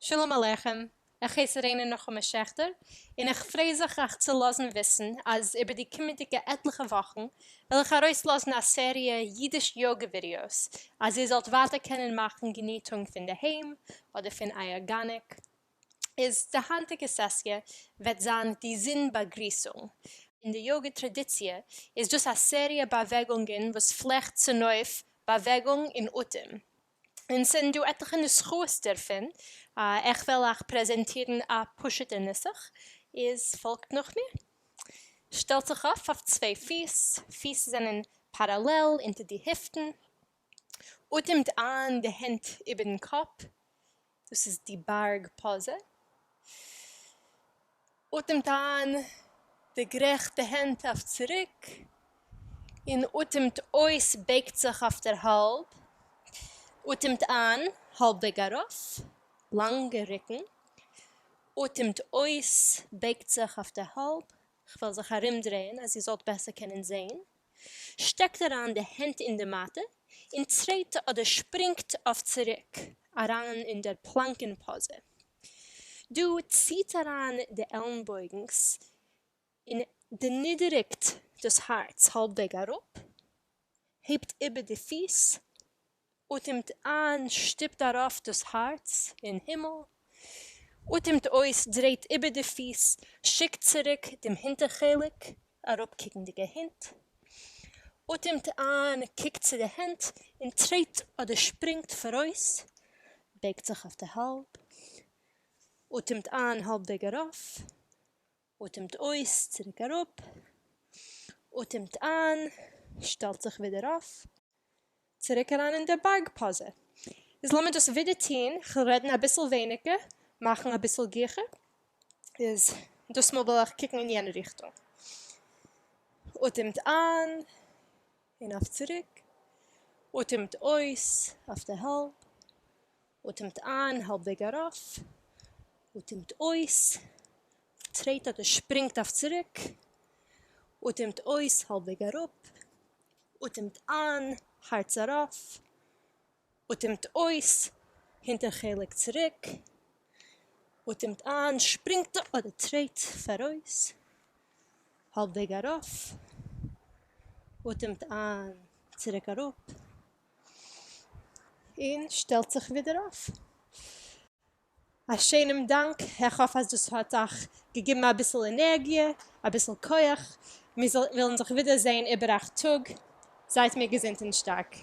שלום עליכם, איך הייס ריינע נחמה שעכטער, און איך פריי זיך אייך צו לאזן וויסן אז איבער די קומענדיגע עטליכע וואכן וועל איך ארויסלאזן א סעריע אידיש יאגע ווידיאוס, אז איר זאלט ווייטער קענען מאכן געניטונג פון די היים אדער פון אייער גאניק. איז די היינטיגע סעסיע וועט זיין די זון באגריסונג. אין די יאגע טראדיציע איז דאס א סעריע באוועגונגען וואס פלעכט צונויף באוועגונג און אטעם. און ס'זענען דא עטליכע נוסחאות דערפון, איך וועל אייך פרעזענטירן א פשוט'ע נוסח, איז פאלגט נאך מיר. שטעלט זיך אויף אויף צוויי פיס, פיס זענען פאראלעל אונטער די היפטן, אטעמט איין די הענט איבערן קאפ, דאס איז די בארג פאזע. אטעמט איין דערגרייכט די הענט אויף צוריק, און אטעמט אויס בייגט זיך אויף דער האלב. אטעמט איין האלבוועג ארויף, לאנגע רוקן. אטעמט אויס בייגט זיך אויף דער האלב. כ'וועל זיך ארומדרייען אז איר זאלט בעסער קענען זען. שטעקט אריין די הענט אין די מאטע און טרעט אדער שפרינגט אויף צוריק אריין אין דער פלאנקען פאזע. דא ציט אריין די עלנבויגנס און דערנידעריגט דאס הארץ האלבוועג אראפ, הייבט איבער די פיס, אטעמט איין, שטופט ארויף דאס הארץ אין הימל, אטעמט אויס, דרייט איבער די פיס, שיקט צוריק דעם הינטער חלק, אראפקוקנדיגע הענט, אטעמט איין, קוקט צו די הענט און טרעט אדער שפרינגט פאראויס, בייגט זיך אויף די האלב, אטעמט איין האלבוועג ארויף, אטעמט אויס, צוריק אראפ, אטעמט איין, שטעלט זיך ווידער אויף, צוריק אריין אין דער בארג פאזע. איז לאמיר דאס ווידער טון, כ'וועל רעדן אביסל ווייניגער, מאכן אביסל גיכער, איז דאס מאל וועל איך קוקן אין יענע ריכטונג. אטעמט איין און אויף צוריק, אטעמט אויס אויף די האלב, אטעמט איין האלבוועג ארויף, אטעמט אויס, טרעט אדער שפרינגט אויף צוריק, אטעמט אויס האלבוועג אראפ, אטעמט איין, הארץ ארויף, אטעמט אויס, הינטער חלק צוריק, אטעמט איין, שפרינגט אדער טרעט פאראויס, האלבוועג ארויף, אטעמט איין, צוריק אראפ, און שטעלט זיך ווידער אויף. א שיינעם דאנק, איך האף אז דאס האט אייך געגעבן אביסל ענערגיע, אביסל כח, מיר וועלן זיך ווידער זען איבער 8 טאג, זייט מיר געזונט און שטארק.